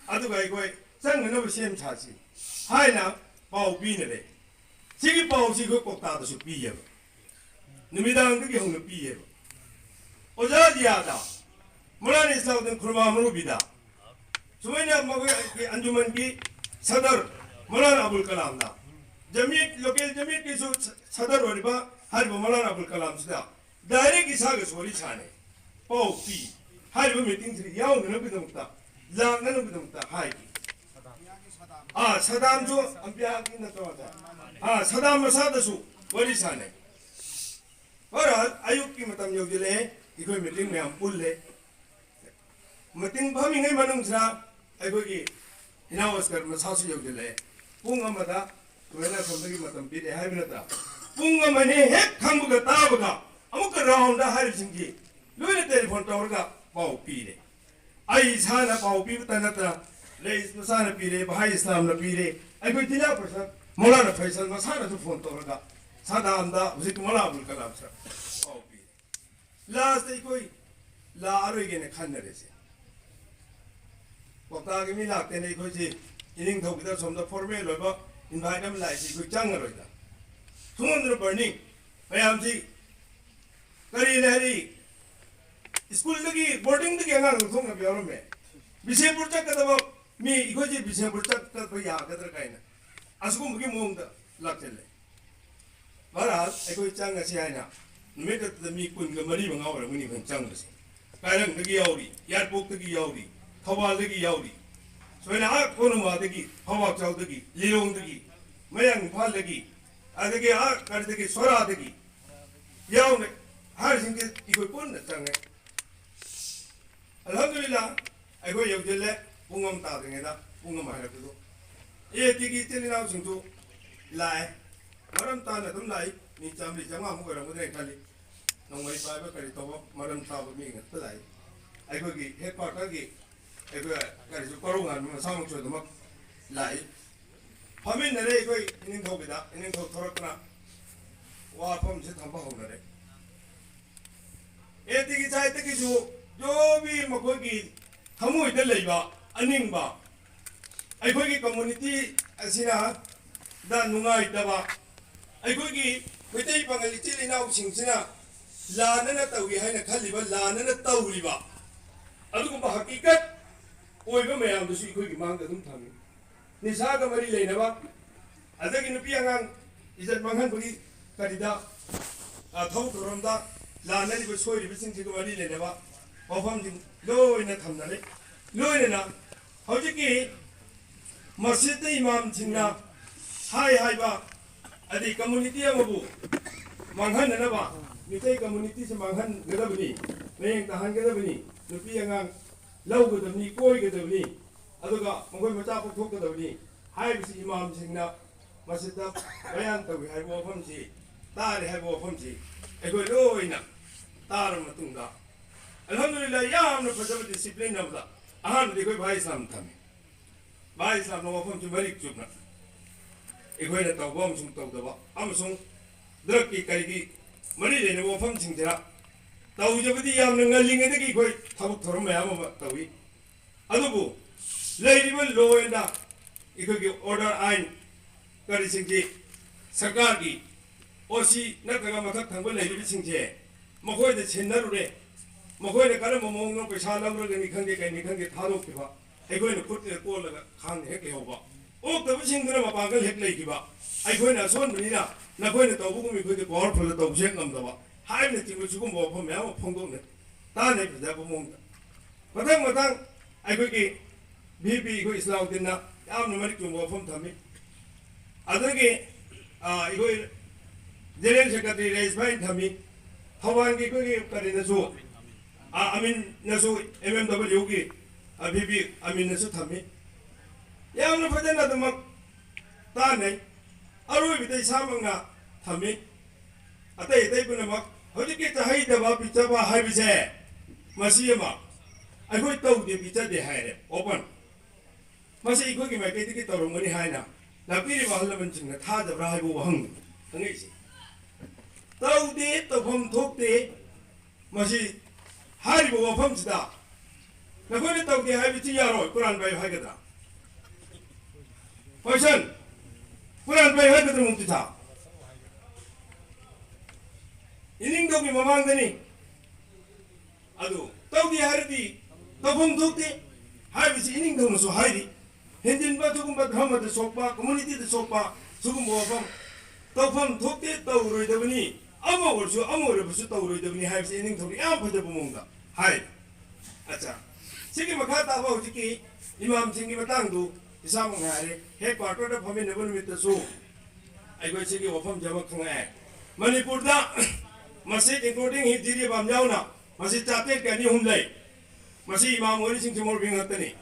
ꯑꯗꯨꯒ ꯑꯩꯈꯣꯏ ꯆꯪꯅꯅꯕ ꯁꯦꯝ ꯁꯥꯁꯤ ꯍꯥꯏꯅ ꯄꯥꯎ ꯄꯤꯅꯔꯦ꯫ ꯁꯤꯒꯤ ꯄꯥꯎꯁꯤ ꯑꯩꯈꯣꯏ ꯀꯣꯛꯇꯥꯗꯁꯨ ꯄꯤꯌꯦꯕ, ꯅꯨꯃꯤꯗꯥꯡꯗꯒꯤ ꯍꯧꯅ ꯄꯤꯌꯦꯕ꯫ ꯑꯣꯖꯥ ꯖꯤꯌꯥꯗ, ꯃꯨꯂꯥꯅ ꯏꯁꯂꯥꯎꯗꯤꯟ ꯈꯨꯔꯃꯥ ꯃꯨꯔꯨꯕꯤꯗ, ꯁꯨꯃꯥꯏꯅ ꯃꯈꯣꯏꯒꯤ ꯑꯟꯖꯨꯃꯟꯒꯤ ꯁꯗꯔ ꯃꯧꯂꯥꯅꯥ ꯑꯕꯨꯜ ꯀꯂꯥꯝꯗ, ꯖꯃꯤꯌꯠ, ꯂꯣꯀꯦꯜ ꯖꯃꯤꯌꯠꯀꯤꯁꯨ ꯁ-, ꯁꯗꯔ ꯑꯣꯏꯔꯤꯕ ꯍꯥꯏꯔꯤꯕ ꯃꯧꯂꯥꯅꯥ ꯑꯕꯨꯜ ꯀꯂꯥꯝꯁꯤꯗ ꯗꯥꯏꯔꯦꯛ ꯏꯁꯥꯒꯁꯨ ꯋꯥꯔꯤ ꯁꯥꯟꯅꯩ, ꯄꯥꯎ ꯄꯤ꯫ ꯍꯥꯏꯔꯤꯕ ꯃꯤꯇꯤꯡꯁꯤꯗ ꯌꯥꯎꯅꯅꯕꯒꯤꯗꯃꯛꯇ, ꯂꯥꯛꯅꯅꯕꯒꯤꯗꯃꯛꯇ ꯍꯥꯏꯈꯤ꯫ ꯑꯥ, ꯁꯗꯥꯝꯁꯨ ꯑꯝꯕꯤꯌꯥꯒꯤ ꯅꯠꯇ꯭ꯔꯣ ꯑꯣꯖꯥ? ꯑꯥ, ꯁꯗꯥꯝ ꯃꯁꯥꯗꯁꯨ ꯋꯥꯔꯤ ꯁꯥꯟꯅꯩ꯫ ꯍꯣꯏ, ꯑꯌꯨꯛꯀꯤ ꯃꯇꯝ ꯌꯧꯁꯤꯜꯂꯛꯑꯦ, ꯑꯩꯈꯣꯏ ꯃꯤꯇꯤꯡ ꯃꯌꯥꯝ ꯄꯨꯜꯂꯦ꯫ ꯃꯤꯇꯤꯡ ꯐꯝꯃꯤꯉꯩ ꯃꯅꯨꯡꯁꯤꯗ ꯑꯩꯈꯣꯏꯒꯤ ꯏꯅꯥꯎ ꯑꯁꯀꯔ ꯃꯁꯥꯁꯨ ꯌꯧꯁꯤꯜꯂꯛꯑꯦ꯫ ꯄꯨꯡ ꯑꯃꯗ ꯁꯨꯃꯥꯏꯅ ꯑꯁꯣꯝꯗꯒꯤ ꯃꯇꯝ ꯄꯤꯔꯛꯑꯦ ꯍꯥꯏꯕ ꯅꯠꯇ꯭ꯔꯥ? ꯄꯨꯡ ꯑꯃꯅꯤ ꯍꯦꯛ ꯈꯪꯕꯒ ꯇꯥꯕꯒ ꯑꯃꯨꯛꯀ ꯔꯥꯎꯟꯗ ꯍꯥꯏꯔꯤꯕꯁꯤꯡꯁꯤ ꯂꯣꯏꯅ ꯇꯦꯂꯤꯐꯣꯟ ꯇꯧꯔꯒ ꯄꯥꯎ ꯄꯤꯔꯦ꯫ ꯑꯩ ꯏꯁꯥꯅ ꯄꯥꯎ ꯄꯤꯕꯇ ꯅꯠꯇꯅ ꯔꯏꯁ ꯃꯁꯥꯅ ꯄꯤꯔꯦ, ꯚꯥꯏ ꯏꯁꯂꯥꯝꯅ ꯄꯤꯔꯦ, ꯑꯩꯈꯣꯏ ꯖꯤꯂꯥ ꯄꯔꯤꯁꯗ ꯃꯧꯂꯥꯅꯥ ꯐꯩꯁꯜ ꯃꯁꯥꯅꯁꯨ ꯐꯣꯟ ꯇꯧꯔꯒ ꯁꯗꯥꯝꯗ ꯍꯧꯖꯤꯛ ꯃꯧꯂꯥ ꯑꯕꯨꯜ ꯀꯂꯥꯝ ꯁꯥꯔ ꯄꯥꯎ ꯄꯤꯔꯦ꯫ ꯂꯥꯁꯇ ꯑꯩꯈꯣꯏ ꯂꯥꯛꯑꯔꯣꯏꯒꯦꯅ ꯈꯟꯅꯔꯦꯁꯦ꯫ ꯀ꯭ꯋꯥꯛꯇꯥꯒꯤ ꯃꯤ ꯂꯥꯛꯇꯦꯅ ꯑꯩꯈꯣꯏꯁꯦ ꯏꯅꯤꯡꯊꯧꯒꯤꯗ ꯁꯣꯝꯗ ꯐꯣꯔꯃꯦꯜ ꯑꯣꯏꯕ ꯏꯟꯚꯥꯏꯠ ꯑꯃ ꯂꯥꯛꯏꯁꯦ ꯑꯩꯈꯣꯏ ꯆꯪꯉꯔꯣꯏꯗ꯫ ꯁꯣꯝꯗꯅ ꯕꯔꯅꯤꯡ ꯃꯌꯥꯝꯁꯤ ꯀꯔꯤꯅ ꯍꯥꯏꯔꯤ, ꯁ꯭ꯀꯨꯜꯗꯒꯤ, ꯕꯣꯔꯗꯤꯡꯗꯒꯤ ꯑꯉꯥꯡ ꯂꯧꯊꯣꯛꯅꯕ ꯌꯥꯎꯔꯝꯃꯦ꯫ ꯕꯤꯁꯦꯝꯄꯨꯔ ꯆꯠꯀꯗꯕ ꯃꯤ, ꯑꯩꯈꯣꯏꯁꯦ ꯕꯤꯁꯦꯝꯄꯨꯔ ꯆꯠꯄ ꯌꯥꯒꯗ꯭ꯔꯥ ꯀꯥꯏꯅ ꯑꯁꯤꯒꯨꯝꯕꯒꯤ ꯃꯑꯣꯡꯗ ꯂꯥꯛꯁꯤꯜꯂꯦ꯫ ꯚꯥꯔꯠ ꯑꯩꯈꯣꯏ ꯆꯪꯉꯁꯤ ꯍꯥꯏꯅ ꯅꯨꯃꯤꯠ ꯑꯗꯨꯗ ꯃꯤ ꯀꯨꯟꯒ ꯃꯔꯤ ꯃꯉꯥ ꯑꯣꯏꯔꯝꯒꯅꯤ ꯑꯩꯈꯣꯏꯅ ꯆꯪꯕꯁꯦ꯫ ꯀꯥꯏꯔꯪꯗꯒꯤ ꯌꯥꯎꯔꯤ, ꯏꯌꯥꯔꯄꯣꯔꯠꯇꯒꯤ ꯌꯥꯎꯔꯤ, ꯊꯧꯕꯥꯜꯗꯒꯤ ꯌꯥꯎꯔꯤ, ꯁꯨꯃꯥꯏꯅ ꯑꯥ ꯀꯣꯅꯨꯡꯃꯥꯡꯗꯒꯤ, ꯐꯥꯎꯕꯥꯛꯆꯥꯎꯗꯒꯤ, ꯂꯤꯂꯣꯡꯗꯒꯤ, ꯃꯌꯥꯡ ꯏꯝꯐꯥꯜꯗꯒꯤ, ꯑꯗꯒꯤ ꯑꯥ ꯀꯔꯤꯗꯒꯤ, ꯁꯣꯔꯥꯗꯒꯤ ꯌꯥꯎꯅ ꯍꯥꯏꯔꯤꯁꯤꯡꯁꯦ ꯑꯩꯈꯣꯏ ꯄꯨꯟꯅ ꯆꯪꯉꯦ꯫ ꯑꯜꯍꯝꯗꯨꯂꯤꯜꯂꯥ, ꯑꯩꯈꯣꯏ ꯌꯧꯁꯤꯜꯂꯦ꯫ ꯄꯨꯡ ꯑꯃ ꯇꯥꯗ꯭ꯔꯤꯉꯩꯗ, ꯄꯨꯡ ꯑꯃ ꯍꯥꯏꯔꯛꯄꯗꯣ, ꯑꯦ ꯇꯤꯒꯤ ꯏꯆꯤꯜ ꯏꯅꯥꯎꯁꯤꯡꯁꯨ ꯂꯥꯛꯑꯦ꯫ ꯃꯔꯝ ꯇꯥꯅ ꯑꯗꯨꯝ ꯂꯥꯛꯏ꯫ ꯃꯤ ꯆꯥꯝꯃꯔꯤ ꯆꯥꯝꯃꯉꯥꯃꯨꯛ ꯑꯣꯏꯔꯝꯒꯗ꯭ꯔꯥ ꯈꯜꯂꯤ꯫ ꯅꯣꯡꯃꯩ ꯄꯥꯏꯕ ꯀꯔꯤ ꯇꯧꯕ ꯃꯔꯝ ꯆꯥꯕ ꯃꯤ ꯉꯥꯛꯇ ꯂꯥꯛꯏ꯫ ꯑꯩꯈꯣꯏꯒꯤ ꯍꯦꯗ ꯀ꯭ꯋꯥꯇꯔꯒꯤ ꯑꯩꯈꯣꯏ ꯀꯔꯤꯁꯨ ꯀꯣꯔꯧꯉꯥꯟꯕ ꯃꯁꯥꯃꯛꯁꯨ ꯑꯗꯨꯃꯛ ꯂꯥꯛꯏ꯫ ꯐꯝꯃꯤꯟꯅꯔꯦ ꯑꯩꯈꯣꯏ ꯏꯅꯤꯡꯊꯧꯒꯤꯗ, ꯏꯅꯤꯡꯊꯧ ꯊꯣꯔꯛꯇꯨꯅ ꯋꯥꯐꯝꯁꯦ ꯊꯝꯕ ꯍꯧꯅꯔꯦ꯫ ꯑꯦ ꯇꯤꯒꯤ ꯁꯥꯏꯠꯇꯒꯤꯁꯨ ꯖꯣꯕꯤ ꯃꯈꯣꯏꯒꯤ ꯊꯃꯣꯏꯗ ꯂꯩꯕ ꯑꯅꯤꯡꯕ, ꯑꯩꯈꯣꯏꯒꯤ ꯀꯝꯃꯨꯅꯤꯇꯤ ꯑꯁꯤꯅ ꯗ ꯅꯨꯡꯉꯥꯏꯇꯕ, ꯑꯩꯈꯣꯏꯒꯤ ꯃꯩꯇꯩ ꯄꯥꯉꯜ ꯏꯆꯤꯜ ꯏꯅꯥꯎꯁꯤꯡꯁꯤꯅ ꯂꯥꯟꯅꯅ ꯇꯧꯏ ꯍꯥꯏꯅ ꯈꯜꯂꯤꯕ, ꯂꯥꯟꯅꯅ ꯇꯧꯔꯤꯕ ꯑꯗꯨꯒꯨꯝꯕ ꯍꯀꯤꯀꯠ ꯑꯣꯏꯕ ꯃꯌꯥꯝꯗꯨꯁꯨ ꯑꯩꯈꯣꯏꯒꯤ ꯃꯥꯡꯗ ꯑꯗꯨꯝ ꯊꯝꯃꯤ꯫ ꯅꯤꯁꯥꯒ ꯃꯔꯤ ꯂꯩꯅꯕ, ꯑꯗꯒꯤ ꯅꯨꯄꯤ ꯑꯉꯥꯡ ꯏꯖꯠ ꯃꯥꯡꯍꯟꯕꯒꯤ ꯀꯔꯤꯗ, ꯑ, ꯊꯕꯛ ꯊꯧꯔꯝꯗ ꯂꯥꯟꯅꯔꯤꯕ ꯁꯣꯏꯔꯤꯕꯁꯤꯡꯁꯤꯒ ꯃꯔꯤ ꯂꯩꯅꯕ ꯋꯥꯐꯝꯁꯤꯡ ꯂꯣꯏꯅ ꯊꯝꯅꯔꯦ꯫ ꯂꯣꯏꯅꯅ ꯍꯧꯖꯤꯛꯀꯤ ꯃꯁꯖꯤꯗ ꯏꯃꯥꯝꯁꯤꯡꯅ ꯍꯥꯏ ꯍꯥꯏꯕ, ꯑꯗꯩ ꯀꯝꯃꯨꯅꯤꯇꯤ ꯑꯃꯕꯨ ꯃꯥꯡꯍꯟꯅꯅꯕ, ꯃꯤꯇꯩ ꯀꯝꯃꯨꯅꯤꯇꯤꯁꯤ ꯃꯥꯡꯍꯟꯒꯗꯕꯅꯤ, ꯃꯌꯦꯡ ꯇꯥꯍꯟꯒꯗꯕꯅꯤ, ꯅꯨꯄꯤ ꯑꯉꯥꯡ ꯂꯧꯒꯗꯕꯅꯤ, ꯀꯣꯏꯒꯗꯕꯅꯤ, ꯑꯗꯨꯒ ꯃꯈꯣꯏ ꯃꯆꯥ ꯄꯣꯛꯊꯣꯛꯀꯗꯕꯅꯤ ꯍꯥꯏꯕꯁꯤ ꯏꯃꯥꯝꯁꯤꯡꯅ ꯃꯁꯤꯗ ꯕꯌꯥꯟ ꯇꯧꯏ ꯍꯥꯏꯕ ꯋꯥꯐꯝꯁꯤ, ꯇꯥꯔꯦ ꯍꯥꯏꯕ ꯋꯥꯐꯝꯁꯤ ꯑꯩꯈꯣꯏ ꯂꯣꯏꯅ ꯇꯥꯔꯕ ꯃꯇꯨꯡꯗ, ꯑꯜꯍꯝꯗꯨꯂꯤꯜꯂꯥꯍ, ꯌꯥꯝꯅ ꯐꯖꯕ ꯗꯤꯁꯤꯄ꯭ꯂꯤꯟ ꯑꯃꯗ ꯑꯍꯥꯟꯕꯗꯤ ꯑꯩꯈꯣꯏ ꯚꯥꯏ ꯏꯁꯂꯥꯝ ꯊꯝꯃꯤ꯫ ꯚꯥꯏ ꯏꯁꯂꯥꯝꯅ ꯋꯥꯐꯝꯁꯤ ꯃꯔꯤꯛ ꯆꯨꯝꯅ ꯑꯩꯈꯣꯏꯅ ꯇꯧꯕ ꯑꯃꯁꯨꯡ ꯇꯧꯗꯕ ꯑꯃꯁꯨꯡ ꯗ꯭ꯔꯒꯀꯤ ꯀꯔꯤꯒꯤ ꯃꯔꯤ ꯂꯩꯅꯕ ꯋꯥꯐꯝꯁꯤꯡꯁꯤꯗ ꯇꯧꯖꯕꯗꯤ ꯌꯥꯝꯅ ꯉꯜꯂꯤꯉꯩꯗꯒꯤ ꯑꯩꯈꯣꯏ ꯊꯕꯛ ꯊꯧꯔꯝ ꯃꯌꯥꯝ ꯑꯃ ꯇꯧꯏ꯫ ꯑꯗꯨꯕꯨ ꯂꯩꯔꯤꯕ ꯂꯣ ꯑꯦꯟꯗ ꯑꯩꯈꯣꯏꯒꯤ ꯑꯣꯔꯗꯔ ꯑꯥꯏꯟ ꯀꯔꯤꯁꯤꯡꯁꯤ ꯁꯔꯀꯥꯔꯒꯤ ꯑꯣ ꯁꯤ ꯅꯠꯇ꯭ꯔꯒ ꯃꯊꯛ ꯊꯪꯕ ꯂꯩꯔꯤꯕꯁꯤꯡꯁꯦ ꯃꯈꯣꯏꯗ ꯁꯤꯟꯅꯔꯨꯔꯦ꯫ ꯃꯈꯣꯏꯅ ꯀꯔꯝꯕ ꯃꯑꯣꯡꯗ ꯄꯩꯁꯥ ꯂꯧꯔꯒꯅꯤ ꯈꯪꯗꯦ, ꯀꯩꯅꯤ ꯈꯪꯗꯦ, ꯊꯥꯗꯣꯛꯈꯤꯕ, ꯑꯩꯈꯣꯏꯅ ꯈꯨꯠꯇ ꯀꯣꯜꯂꯒ ꯈꯥꯡꯗ ꯍꯦꯛ ꯂꯩꯍꯧꯕ꯫ ꯑꯣꯛꯇꯕꯁꯤꯡꯗꯨꯅ ꯃꯄꯥꯡꯒꯜ ꯍꯦꯛ ꯂꯩꯈꯤꯕ꯫ ꯑꯩꯈꯣꯏꯅ ꯑꯁꯣꯟꯕꯅꯤꯅ ꯅꯈꯣꯏꯅ ꯇꯧꯕꯒꯨꯝ ꯑꯩꯈꯣꯏꯗꯤ ꯄꯋꯥꯔꯐꯨꯜꯗ ꯇꯧꯕꯁꯨ ꯍꯦꯛ ꯉꯝꯗꯕ ꯍꯥꯏꯕꯅꯆꯤꯡꯕ ꯁꯤꯒꯨꯝꯕ ꯋꯥꯐꯝ ꯃꯌꯥꯝ ꯑꯃ ꯐꯣꯡꯗꯣꯛꯅꯩ꯫ ꯇꯥꯟꯅꯩ ꯐꯖꯕ ꯃꯑꯣꯡꯗ꯫ ꯃꯊꯪ ꯃꯊꯪ ꯑꯩꯈꯣꯏꯒꯤ ꯚꯤ ꯄꯤ ꯑꯩꯈꯣꯏ ꯏꯁꯂꯥꯎꯗꯤꯟꯅ ꯌꯥꯝꯅ ꯃꯔꯤꯛ ꯆꯨꯝꯕ ꯋꯥꯐꯝ ꯊꯝꯃꯤ꯫ ꯑꯗꯨꯗꯒꯤ, ꯑ, ꯑꯩꯈꯣꯏ ꯖꯦꯅꯔꯦꯜ ꯁꯦꯀ꯭ꯔꯦꯇꯔꯤ ꯔꯦꯁ ꯚꯥꯏꯅ ꯊꯝꯃꯤ꯫ ꯊꯧꯕꯥꯜꯒꯤ ꯑꯩꯈꯣꯏꯒꯤ ꯀꯔꯤꯅꯁꯨ, ꯑ, ꯑꯃꯤꯟꯅꯁꯨ, ꯑꯦꯝ ꯑꯦꯝ ꯗꯕꯜꯌꯨꯒꯤ, ꯑ, ꯚꯤ ꯄꯤ ꯑꯃꯤꯟꯅꯁꯨ ꯊꯝꯃꯤ꯫ ꯌꯥꯝꯅ ꯐꯖꯅ ꯑꯗꯨꯃꯛ ꯇꯥꯟꯅꯩ꯫ ꯑꯔꯣꯏꯕꯗ ꯏꯁꯥꯃꯛꯅ ꯊꯝꯃꯤ꯫ ꯑꯇꯩ ꯑꯇꯩ ꯄꯨꯝꯅꯃꯛ ꯍꯧꯖꯤꯛꯀꯤ ꯆꯥꯍꯩꯗꯕ ꯄꯤꯖꯕ ꯍꯥꯏꯕꯁꯦ ꯃꯁꯤ ꯑꯃ ꯑꯩꯈꯣꯏ ꯇꯧꯗꯦ, ꯄꯤꯖꯗꯦ ꯍꯥꯏꯔꯦ, ꯑꯣꯄꯟ꯫ ꯃꯁꯤ ꯑꯩꯈꯣꯏꯒꯤ ꯃꯥꯏꯀꯩꯗꯒꯤ ꯇꯧꯔꯝꯒꯅꯤ ꯍꯥꯏꯅ ꯂꯥꯛꯄꯤꯔꯤꯕ ꯑꯍꯜ ꯂꯃꯟꯁꯤꯡꯅ ꯊꯥꯖꯕ꯭ꯔꯥ ꯍꯥꯏꯕ ꯋꯥꯍꯪꯅꯤ ꯍꯪꯉꯛꯏꯁꯦ꯫ ꯇꯧꯗꯦ, ꯇꯧꯐꯝ ꯊꯣꯛꯇꯦ꯫ ꯃꯁꯤ ꯍꯥꯏꯔꯤꯕ ꯋꯥꯐꯝꯁꯤꯗ ꯅꯈꯣꯏꯅ ꯇꯧꯗꯦ ꯍꯥꯏꯕꯁꯤ ꯌꯥꯔꯣꯏ, ꯀꯨꯔꯥꯟ ꯄꯥꯏꯌꯨ ꯍꯥꯏꯒꯗ꯭ꯔꯥ? ꯀꯣꯏꯁꯟ, ꯀꯨꯔꯥꯟ ꯄꯥꯏꯌꯨ ꯍꯥꯏꯒꯗ꯭ꯔꯥ ꯃꯨꯐꯇꯤ ꯁꯥꯍꯕ? ꯏꯅꯤꯡꯊꯧꯒꯤ ꯃꯃꯥꯡꯗꯅꯤ꯫ ꯑꯗꯨ ꯇꯧꯗꯦ ꯍꯥꯏꯔꯗꯤ ꯇꯧꯐꯝ ꯊꯣꯛꯇꯦ ꯍꯥꯏꯕꯁꯤ ꯏꯅꯤꯡꯊꯧꯅꯁꯨ ꯍꯥꯏꯔꯤ꯫ ꯍꯦꯟꯖꯤꯟꯕ, ꯑꯗꯨꯒꯨꯝꯕ ꯙꯔꯃꯗ ꯁꯣꯛꯄ, community ꯗ ꯁꯣꯛꯄ, ꯁꯤꯒꯨꯝꯕ ꯋꯥꯐꯝ ꯇꯧꯐꯝ ꯊꯣꯛꯇꯦ, ꯇꯧꯔꯣꯏꯗꯕꯅꯤ, ꯑꯃ ꯑꯣꯏꯔꯁꯨ ꯑꯃ ꯑꯣꯏꯔꯕꯁꯨ ꯇꯧꯔꯣꯏꯗꯕꯅꯤ ꯍꯥꯏꯕꯁꯤ ꯏꯅꯤꯡꯊꯧꯅ ꯌꯥꯝ ꯐꯖꯕ ꯃꯑꯣꯡꯗ ꯍꯥꯏ꯫ ꯑꯠꯆꯥ, ꯁꯤꯒꯤ ꯃꯈꯥ ꯇꯥꯕ ꯍꯧꯖꯤꯛꯀꯤ ꯏꯃꯥꯝꯁꯤꯡꯒꯤ ꯃꯇꯥꯡꯗꯨ ꯏꯁꯥꯃꯛ ꯉꯥꯏꯔꯦ, headquarter ꯗ ꯐꯝꯃꯤꯟꯅꯕ ꯅꯨꯃꯤꯠꯇꯁꯨ ꯑꯩꯈꯣꯏ ꯁꯤꯒꯤ ꯋꯥꯐꯝꯁꯦ ꯑꯃ ꯈꯪꯉꯛꯑꯦ꯫ ꯃꯅꯤꯄꯨꯔꯗ ꯃꯁꯖꯤꯗ, including ꯍꯤꯖꯤꯔꯤ ꯏꯃꯥꯝ ꯌꯥꯎꯅ, ꯃꯁꯖꯤꯗ ꯆꯥꯇ꯭ꯔꯦꯠꯀ ꯑꯅꯤ ꯑꯍꯨꯝ ꯂꯩ꯫ ꯃꯁꯤ ꯏꯃꯥꯝ ꯑꯣꯏꯔꯤꯁꯤꯡꯁꯤ ꯃꯧꯂꯕꯤ ꯉꯥꯛꯇꯅꯤ꯫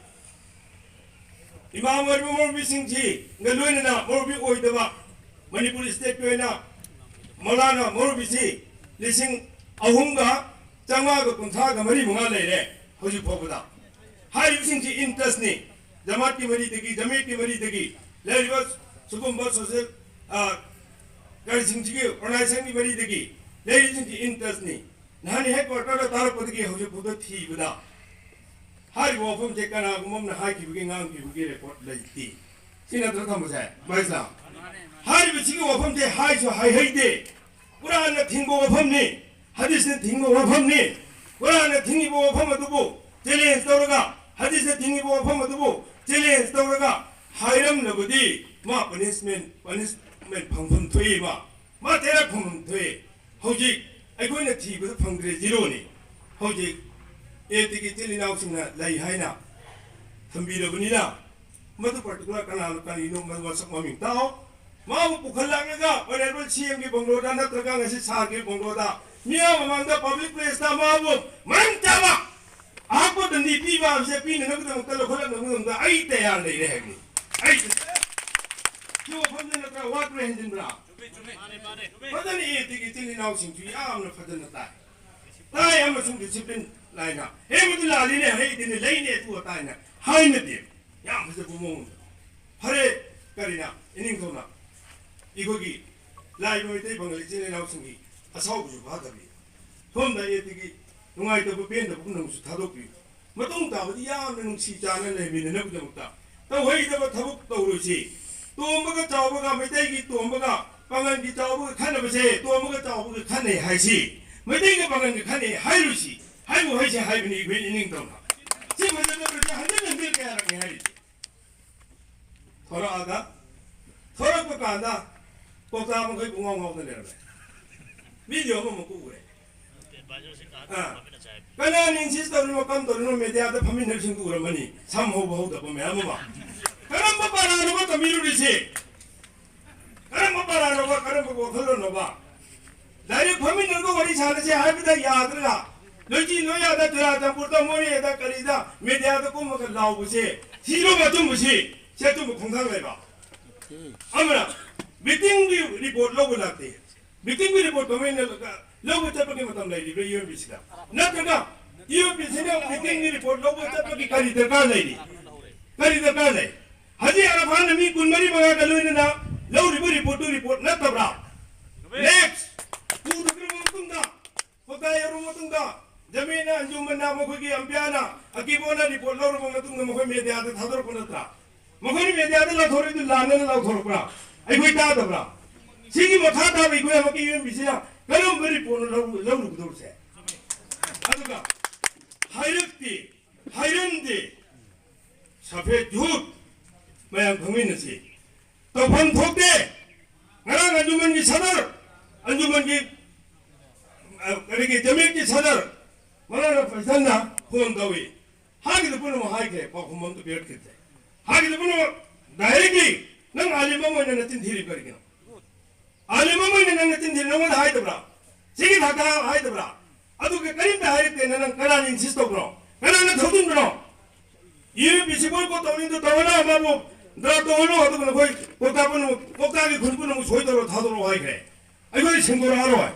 ꯏꯃꯥꯝ ꯑꯣꯏꯔꯤꯕ ꯃꯧꯂꯕꯤꯁꯤꯡꯁꯤꯒ ꯂꯣꯏꯅꯅ ꯃꯧꯂꯕꯤ ꯑꯣꯏꯗꯕ ꯃꯅꯤꯄꯨꯔ state ꯀꯤ ꯑꯣꯏꯅ ꯃꯧꯂꯥꯅꯥ ꯃꯧꯂꯕꯤꯁꯤ ꯂꯤꯁꯤꯡ ꯑꯍꯨꯝꯒ ꯆꯥꯝꯃꯉꯥꯒ ꯀꯨꯟꯊ꯭ꯔꯥꯒ ꯃꯔꯤ ꯃꯉꯥ ꯂꯩꯔꯦ ꯍꯧꯖꯤꯛ ꯐꯥꯎꯕꯗ꯫ ꯍꯥꯏꯔꯤꯕꯁꯤꯡꯁꯤ interest ꯅꯤ꯫ ꯖꯃꯥꯠꯀꯤ ꯃꯔꯤꯗꯒꯤ, ꯖꯃꯤꯌꯠꯀꯤ ꯃꯔꯤꯗꯒꯤ ꯂꯩꯔꯤꯕ ꯁꯤꯒꯨꯝꯕ social, ꯑ, ꯀꯔꯤꯁꯤꯡꯁꯤꯒꯤ organization ꯒꯤ ꯃꯔꯤꯗꯒꯤ ꯂꯩꯔꯤꯕꯁꯤꯡꯁꯤ interest ꯅꯤ꯫ ꯅꯍꯥꯟ headquarter ꯗ ꯇꯥꯔꯛꯄꯗꯒꯤ ꯍꯧꯖꯤꯛ ꯐꯥꯎꯗ ꯊꯤꯕꯗ ꯍꯥꯏꯔꯤꯕ ꯋꯥꯐꯝꯁꯦ ꯀꯅꯥꯒꯨꯝꯕ ꯑꯃꯅ ꯍꯥꯏꯈꯤꯕꯒꯤ, ꯉꯥꯡꯈꯤꯕꯒꯤ record ꯂꯩꯇꯦ꯫ ꯁꯤ ꯅꯠꯇ꯭ꯔꯣ ꯊꯝꯕꯁꯦ, ꯚꯥꯏ ꯏꯁꯂꯥꯝ? ꯍꯥꯏꯔꯤꯕꯁꯤꯒꯤ ꯋꯥꯐꯝꯁꯦ ꯍꯥꯏꯁꯨ ꯍꯥꯏꯍꯩꯗꯦ꯫ ꯀꯨꯔꯥꯟꯅ ꯊꯤꯡꯕ ꯋꯥꯐꯝꯅꯤ, ꯍꯗꯤꯁꯅ ꯊꯤꯡꯕ ꯋꯥꯐꯝꯅꯤ꯫ ꯀꯨꯔꯥꯟꯅ ꯊꯤꯡꯉꯤꯕ ꯋꯥꯐꯝ ꯑꯗꯨꯕꯨ challenge ꯇꯧꯔꯒ, ꯍꯗꯤꯁꯅ ꯊꯤꯡꯉꯤꯕ ꯋꯥꯐꯝ ꯑꯗꯨꯕꯨ challenge ꯇꯧꯔꯒ ꯍꯥꯏꯔꯝꯂꯕꯗꯤ ꯃꯥ punishment, punishment ꯐꯪꯐꯝ ꯊꯣꯛꯏ ꯃꯥ꯫ ꯃꯥ ꯆꯩꯔꯛ ꯐꯪꯐꯝ ꯊꯣꯛꯏ꯫ ꯍꯧꯖꯤꯛ ꯑꯩꯈꯣꯏꯅ ꯊꯤꯕꯗ ꯐꯪꯗ꯭ꯔꯦ, zero ꯅꯤ꯫ ꯍꯧꯖꯤꯛ A T ꯒꯤ ꯏꯆꯤꯜ ꯏꯅꯥꯎꯁꯤꯡꯅ ꯂꯩ ꯍꯥꯏꯅ ꯊꯝꯕꯤꯔꯕꯅꯤꯅ, ꯃꯗꯨ particular ꯀꯅꯥꯅꯣ ꯀꯔꯤꯅꯣ, ꯃꯗꯨ ꯃꯁꯛ ꯃꯃꯤꯡ ꯇꯥꯛꯑꯣ꯫ ꯃꯥꯕꯨ ꯄꯨꯈꯠꯂꯛꯂꯒ honourable C M ꯒꯤ ꯕꯪꯒ꯭ꯂꯣꯗ ꯅꯠꯇ꯭ꯔꯒ ꯉꯁꯤ ꯁꯥꯔꯒꯤ ꯕꯪꯒ꯭ꯂꯣꯗ ꯃꯤꯌꯥꯝ ꯃꯃꯥꯡꯗ public place ꯇ ꯃꯥꯕꯨ ꯃꯔꯝ ꯆꯥꯕ ꯑꯍꯥꯛꯄ ꯗꯟꯗꯤ ꯄꯤꯕ ꯍꯥꯏꯕꯁꯦ ꯄꯤꯅꯅꯕꯒꯤꯗꯃꯛꯇ ꯂꯧꯈꯠꯂꯛꯅꯕꯒꯤꯗꯃꯛꯇ ꯑꯩ ꯇꯌꯥꯔ ꯂꯩꯔꯦ ꯍꯥꯏꯕꯅꯤ꯫ ꯑꯩ ꯁꯤ ꯋꯥꯐꯝꯗ ꯅꯠꯇ꯭ꯔꯥ ꯋꯥꯠꯄ꯭ꯔꯥ ꯍꯦꯟꯖꯤꯟꯕ꯭ꯔꯥ? ꯐꯖꯅ A T ꯒꯤ ꯏꯆꯤꯜ ꯏꯅꯥꯎꯁꯤꯡꯁꯨ ꯌꯥꯝꯅ ꯐꯖꯅ ꯇꯥꯏ꯫ ꯇꯥꯏ ꯑꯃꯁꯨꯡ discipline ꯅꯥꯏꯅ, "ꯑꯦ, ꯃꯗꯨ ꯂꯥꯜꯂꯤꯅꯦ, ꯍꯩꯗꯤꯅꯦ, ꯂꯩꯅꯦ, ꯑꯗꯨ ꯑꯗꯥ" ꯍꯥꯏꯅ ꯍꯥꯏꯅꯗꯦ꯫ ꯌꯥꯝ ꯐꯖꯕ ꯃꯑꯣꯡꯗ꯫ ꯐꯔꯦ, ꯀꯔꯤꯅ, ꯏꯅꯤꯡꯊꯧꯅ ꯑꯩꯈꯣꯏꯒꯤ ꯂꯥꯛꯏꯕ ꯃꯩꯇꯩ ꯄꯥꯉꯜ ꯏꯆꯤꯜ ꯏꯅꯥꯎꯁꯤꯡꯒꯤ ꯑꯁꯥꯎꯕꯁꯨ ꯐꯥꯊꯕꯤ꯫ ꯁꯣꯝꯗ A T ꯒꯤ ꯅꯨꯡꯉꯥꯏꯇꯕ ꯄꯦꯟꯗꯕ ꯄꯨꯝꯅꯃꯛꯁꯨ ꯊꯥꯗꯣꯛꯄꯤꯌꯨ꯫ ꯃꯇꯨꯡ ꯇꯥꯕꯗꯤ ꯌꯥꯝꯅ ꯅꯨꯡꯁꯤ ꯆꯥꯟꯅ ꯂꯩꯃꯤꯟꯅꯅꯕꯒꯤꯗꯃꯛꯇ ꯇꯧꯍꯩꯗꯕ ꯊꯕꯛ ꯇꯧꯔꯣꯏꯁꯤ꯫ ꯇꯣꯝꯕꯒ ꯆꯥꯎꯕꯒ, ꯃꯩꯇꯩꯒꯤ ꯇꯣꯝꯕꯒ ꯄꯥꯉꯜꯒꯤ ꯆꯥꯎꯕꯒ ꯈꯠꯅꯕꯁꯦ, ꯇꯣꯝꯕꯒ ꯆꯥꯎꯕꯒ ꯈꯠꯅꯩ ꯍꯥꯏꯁꯤ, ꯃꯩꯇꯩꯒ ꯄꯥꯉꯜꯒ ꯈꯠꯅꯩ ꯍꯥꯏꯔꯣꯏꯁꯤ꯫ ꯍꯥꯏꯕꯨ ꯍꯥꯏꯁꯦ ꯍꯥꯏꯕꯅꯤ ꯑꯩꯈꯣꯏ ꯏꯅꯤꯡꯇꯧꯅ꯫ ꯁꯤ ꯐꯖꯅꯕꯁꯦ ꯍꯟꯖꯤꯟ ꯍꯟꯖꯤꯟ ꯀꯌꯥꯔꯛꯅꯤ ꯍꯥꯏꯔꯤꯁꯦ꯫ ꯊꯣꯔꯛꯑꯒ, ꯊꯣꯔꯛꯄ ꯀꯥꯟꯗ ꯀꯧꯇꯥ ꯃꯈꯩ ꯄꯨꯡꯉꯥꯎ ꯉꯥꯎꯗ ꯂꯩꯔꯝꯃꯦ꯫ ꯚꯤꯗꯤꯑꯣ ꯑꯃꯃꯨꯛ ꯎꯔꯦ꯫ ꯑꯥ꯫ ꯀꯅꯥꯅ ꯏꯟꯁꯤꯁ ꯇꯧꯔꯤꯅꯣ, ꯀꯝ ꯇꯧꯔꯤꯅꯣ, ꯃꯦꯗꯤꯌꯥꯗ ꯐꯝꯃꯤꯟꯅꯔꯤꯁꯤꯡꯗꯨ ꯎꯔꯝꯃꯅꯤ꯫ ꯁꯝ ꯍꯧꯕ ꯍꯧꯗꯕ ꯃꯌꯥꯝ ꯑꯃ꯫ ꯀꯔꯝꯕ ꯄꯥꯔꯥꯅꯣꯕ ꯇꯝꯕꯤꯔꯨꯔꯤꯁꯦ? ꯀꯔꯝꯕ ꯄꯥꯔꯥꯅꯣꯕ, ꯀꯔꯝꯕ ꯋꯥꯈꯜꯂꯣꯟꯅꯣꯕ? ꯗꯥꯏꯔꯦꯛ ꯐꯝꯃꯤꯟꯅꯔꯒ ꯋꯥꯔꯤ ꯁꯥꯟꯅꯁꯦ ꯍꯥꯏꯕꯗ ꯌꯥꯗ꯭ꯔꯒ, ꯂꯣꯏꯆꯤ ꯂꯣꯏꯌꯥꯗ ꯆꯨꯔꯥꯆꯥꯟꯄꯨꯔꯗ, ꯃꯣꯔꯦꯗ, ꯀꯔꯤꯗ ꯃꯦꯗꯤꯌꯥꯗ ꯀꯨꯝꯃꯒ ꯂꯥꯎꯕꯁꯦ, ꯁꯤꯔꯣꯕ ꯑꯆꯨꯝꯕꯁꯤ? ꯁꯤ ꯑꯆꯨꯝꯕ ꯈꯣꯡꯊꯥꯡ ꯂꯩꯕ? ꯑꯃꯅ ꯃꯤꯇꯤꯡꯒꯤ ꯔꯤꯄꯣꯔꯠ ꯂꯧꯕ ꯂꯥꯛꯇꯦ꯫ ꯃꯤꯇꯤꯡꯒꯤ ꯔꯤꯄꯣꯔꯠ ꯀꯃꯥꯏꯅ ꯂꯧꯕ ꯆꯠꯄꯒꯤ ꯃꯇꯝ ꯂꯩꯔꯤꯕ꯭ꯔꯥ ꯌꯨ ꯑꯦꯝ ꯄꯤ ꯁꯤꯗ? ꯅꯠꯇ꯭ꯔꯒ ꯌꯨ ꯑꯦꯝ ꯄꯤ ꯁꯤꯅ ꯃꯤꯇꯤꯡꯒꯤ ꯔꯤꯄꯣꯔꯠ ꯂꯧꯕ ꯆꯠꯄꯒꯤ ꯀꯔꯤ ꯗꯔꯀꯥꯔ ꯂꯩꯔꯤ? ꯀꯔꯤ ꯗꯔꯀꯥꯔ ꯂꯩ? ꯍꯥꯖꯤ ꯑꯔꯐꯥꯟꯅ ꯃꯤ ꯀꯨꯟꯃꯔꯤ ꯃꯉꯥꯒ ꯂꯣꯏꯅꯅ ꯂꯧꯔꯤꯕ ꯔꯤꯄꯣꯔꯠꯇꯨ ꯔꯤꯄꯣꯔꯠ ꯅꯠꯇꯕ꯭ꯔꯥ? ꯅꯦꯛꯁ! ꯎꯗ꯭ꯔꯕ ꯃꯇꯨꯡꯗ, ꯀꯣꯇꯥ ꯌꯧꯔꯕ ꯃꯇꯨꯡꯗ, ꯖꯃꯤꯅ, ꯑꯟꯖꯨꯃꯟꯅ, ꯃꯈꯣꯏꯒꯤ ꯑꯝꯄꯤꯌꯥꯅ, ꯑꯀꯤꯕꯣꯅ ꯔꯤꯄꯣꯔꯠ ꯂꯧꯔꯕ ꯃꯇꯨꯡꯗ ꯃꯈꯣꯏ ꯃꯦꯗꯤꯌꯥꯗ ꯊꯥꯗꯣꯔꯛꯄ ꯅꯠꯇ꯭ꯔꯥ? ꯃꯈꯣꯏꯅ ꯃꯦꯗꯤꯌꯥꯗ ꯂꯥꯎꯊꯣꯔꯛꯏꯗꯨ ꯂꯥꯟꯅꯅ ꯂꯥꯎꯊꯣꯔꯛꯄ꯭ꯔꯥ? ꯑꯩꯈꯣꯏ ꯇꯥꯗꯕ꯭ꯔꯥ? ꯁꯤꯒꯤ ꯃꯈꯥ ꯇꯥꯕ ꯑꯩꯈꯣꯏ ꯑꯃꯛꯀꯤ ꯌꯨ ꯑꯦꯝ ꯄꯤ ꯁꯤꯅ ꯀꯔꯝꯕ ꯔꯤꯄꯣꯔꯠꯅꯣ ꯂꯧ-, ꯂꯧꯔꯨꯒꯗꯧꯔꯤꯁꯦ? ꯑꯗꯨꯒ ꯍꯥꯏꯔꯛꯇꯦ, ꯍꯥꯏꯔꯝꯗꯦ, ꯁꯐꯦꯗ ꯖꯨꯠ ꯃꯌꯥꯝ ꯈꯪꯃꯤꯟꯅꯁꯤ꯫ ꯇꯧꯐꯝ ꯊꯣꯛꯇꯦ꯫ ꯉꯔꯥꯡ ꯑꯟꯖꯨꯃꯟꯒꯤ ꯁꯗꯔ, ꯑꯟꯖꯨꯃꯟꯒꯤ, ꯑ, ꯀꯔꯤꯒꯤ ꯖꯃꯤꯌꯠꯀꯤ ꯁꯗꯔ ꯃꯧꯂꯥꯅꯥ ꯐꯩꯁꯜꯅ ꯐꯣꯟ ꯇꯧꯏ꯫ ꯍꯥꯏꯒꯗꯕ ꯄꯨꯝꯅꯃꯛ ꯍꯥꯏꯈ꯭ꯔꯦ, ꯄꯥꯎꯈꯨꯝ ꯑꯝꯇ ꯄꯤꯔꯛꯈꯤꯗ꯭ꯔꯦ꯫ ꯍꯥꯏꯒꯗꯕ ꯄꯨꯝꯅꯃꯛ ꯗꯥꯏꯔꯦꯛꯂꯤ ꯅꯪ ꯑꯥꯂꯤꯝ ꯑꯃ ꯑꯣꯏꯅ ꯅꯆꯤꯟ ꯊꯤꯔꯤꯕ ꯀꯔꯤꯒꯤꯅꯣ? ꯑꯥꯂꯤꯝ ꯑꯃ ꯑꯣꯏꯅ ꯅꯪ ꯅꯆꯤꯟ ꯊꯤꯔꯤ, ꯅꯉꯣꯟꯗ ꯍꯥꯏꯗꯕ꯭ꯔꯥ? ꯁꯤꯒꯤ ꯊꯥꯛꯇ ꯍꯥꯏꯗꯕ꯭ꯔꯥ? ꯑꯗꯨꯒ ꯀꯔꯤꯝꯇ ꯍꯥꯏꯔꯛꯇꯦꯅ ꯅꯪ ꯀꯅꯥꯅ ꯏꯟꯁꯤꯁ ꯇꯧꯕ꯭ꯔꯣ? ꯀꯅꯥꯅ ꯊꯧꯖꯤꯟꯕ꯭ꯔꯣ? ꯌꯨ ꯑꯦꯝ ꯄꯤ ꯁꯤ ꯕꯣꯏꯀꯣꯠ ꯇꯧꯅꯤꯡꯗ ꯇꯧꯍꯜꯂꯣ, ꯑꯃꯕꯨ ꯗ꯭ꯔꯥꯐ ꯇꯧꯍꯜꯂꯣ, ꯑꯗꯨꯒ ꯅꯈꯣꯏ ꯀꯣꯛꯇꯥ ꯄꯨꯝꯅꯃꯛ, ꯀꯣꯛꯇꯥꯒꯤ ꯈꯨꯟ ꯄꯨꯝꯅꯃꯛ ꯁꯣꯏ ꯇꯧꯔꯣ, ꯊꯥꯗꯣꯔꯛꯑꯣ ꯍꯥꯏꯈ꯭ꯔꯦ꯫ ꯑꯩꯈꯣꯏ ꯁꯦꯡꯗꯣꯔꯛꯑꯔꯣꯏ,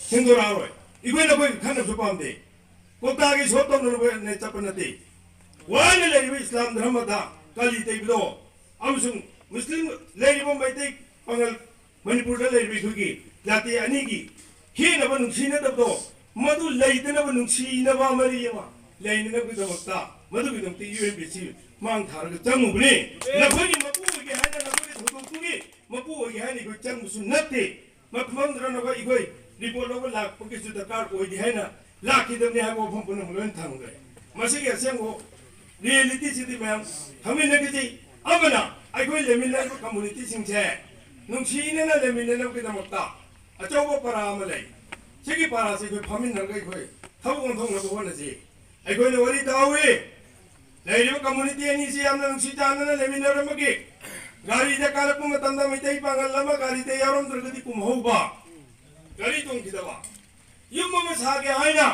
ꯁꯦꯡꯗꯣꯔꯛꯑꯔꯣꯏ꯫ ꯑꯩꯈꯣꯏ ꯅꯈꯣꯏꯒ ꯈꯟꯅꯕꯁꯨ ꯄꯥꯝꯗꯦ꯫ ꯀꯣꯛꯇꯥꯒꯤ ꯁꯣꯞ ꯇꯧꯅꯅꯕ ꯆꯠꯄ ꯅꯠꯇꯦ꯫ ꯋꯥꯅ ꯂꯩꯔꯤꯕ ꯏꯁꯂꯥꯝ ꯙꯔꯃꯗ ꯀꯂꯤ ꯇꯩꯕꯗꯣ ꯑꯃꯁꯨꯡ ꯃꯨꯁꯂꯤꯝ ꯂꯩꯔꯤꯕ ꯃꯩꯇꯩ ꯄꯥꯉꯜ ꯃꯅꯤꯄꯨꯔꯗ ꯂꯩꯔꯤꯕ ꯑꯩꯈꯣꯏꯒꯤ ꯖꯥꯇꯤ ꯑꯅꯤꯒꯤ ꯈꯦꯠꯅꯕ ꯅꯨꯡꯁꯤꯅꯗꯕꯗꯣ, ꯃꯗꯨ ꯂꯩꯇꯅꯕ ꯅꯨꯡꯁꯤꯅꯕ ꯃꯔꯤ ꯑꯃ ꯂꯩꯅꯅꯕꯒꯤꯗꯃꯛꯇ, ꯃꯗꯨꯒꯤꯗꯃꯛꯇ ꯌꯨ ꯑꯦꯝ ꯄꯤ ꯁꯤ ꯃꯥꯡ ꯊꯥꯔꯒ ꯆꯪꯉꯨꯕꯅꯤ꯫ ꯅꯈꯣꯏꯒꯤ ꯃꯄꯨ ꯑꯣꯏꯒꯦ ꯍꯥꯏꯅ, ꯅꯈꯣꯏꯒꯤ ꯊꯧꯗꯣꯛꯇꯨꯒꯤ ꯃꯄꯨ ꯑꯣꯏꯒꯦ ꯍꯥꯏꯅ ꯑꯩꯈꯣꯏ ꯆꯪꯕꯁꯨ ꯅꯠꯇꯦ꯫ ꯃꯐꯝꯗꯨꯗ ꯅꯈꯣꯏ ꯑꯩꯈꯣꯏ ꯔꯤꯄꯣꯔꯠ ꯂꯧꯕ ꯂꯥꯛꯄꯒꯤꯁꯨ ꯗꯔꯀꯥꯔ ꯑꯣꯏꯗꯦ ꯍꯥꯏꯅ ꯂꯥꯛꯈꯤꯗꯕꯅꯤ ꯍꯥꯏꯕ ꯋꯥꯐꯝ ꯄꯨꯝꯅꯃꯛ ꯂꯣꯏꯅ ꯊꯝꯈ꯭ꯔꯦ꯫ ꯃꯁꯤꯒꯤ ꯑꯁꯦꯡꯕ ꯔꯤꯌꯦꯂꯤꯇꯤꯁꯤꯗꯤ ꯃꯌꯥꯝ ꯈꯪꯃꯤꯟꯅꯈꯤꯁꯤ꯫ ꯑꯃꯅ, ꯑꯩꯈꯣꯏ ꯂꯩꯃꯤꯟꯅꯔꯤꯕ ꯀꯝꯃꯨꯅꯤꯇꯤꯁꯤꯡꯁꯦ ꯅꯨꯡꯁꯤꯅꯅ ꯂꯩꯃꯤꯟꯅꯅꯕꯒꯤꯗꯃꯛꯇ ꯑꯆꯧꯕ ꯄꯔꯥ ꯑꯃ ꯂꯩ꯫ ꯁꯤꯒꯤ ꯄꯔꯥꯁꯤ ꯑꯩꯈꯣꯏ ꯐꯥꯃꯤꯟꯅꯔꯒ ꯑꯩꯈꯣꯏ ꯊꯕꯛ ꯑꯣꯟꯊꯣꯛꯅꯕ ꯍꯣꯠꯅꯁꯤ꯫ ꯑꯩꯈꯣꯏꯅ ꯋꯥꯔꯤ ꯇꯥꯍꯧꯏ, ꯂꯩꯔꯤꯕ ꯀꯝꯃꯨꯅꯤꯇꯤ ꯑꯅꯤꯁꯤ ꯌꯥꯝꯅ ꯅꯨꯡꯁꯤ ꯆꯥꯟꯅꯅ ꯂꯩꯃꯤꯟꯅꯔꯝꯕꯒꯤ, ꯒꯥꯔꯤꯗ ꯀꯥꯔꯛꯄ ꯃꯇꯝꯗ ꯃꯩꯇꯩ ꯄꯥꯡꯒꯜ ꯑꯃ ꯒꯥꯔꯤꯗ ꯌꯥꯎꯔꯝꯗ꯭ꯔꯒꯗꯤ ꯀꯨꯝꯍꯧꯕ, ꯒꯥꯔꯤ ꯇꯣꯡꯈꯤꯗꯕ꯫ ꯌꯨꯝ ꯑꯃ ꯁꯥꯒꯦ ꯍꯥꯏꯅ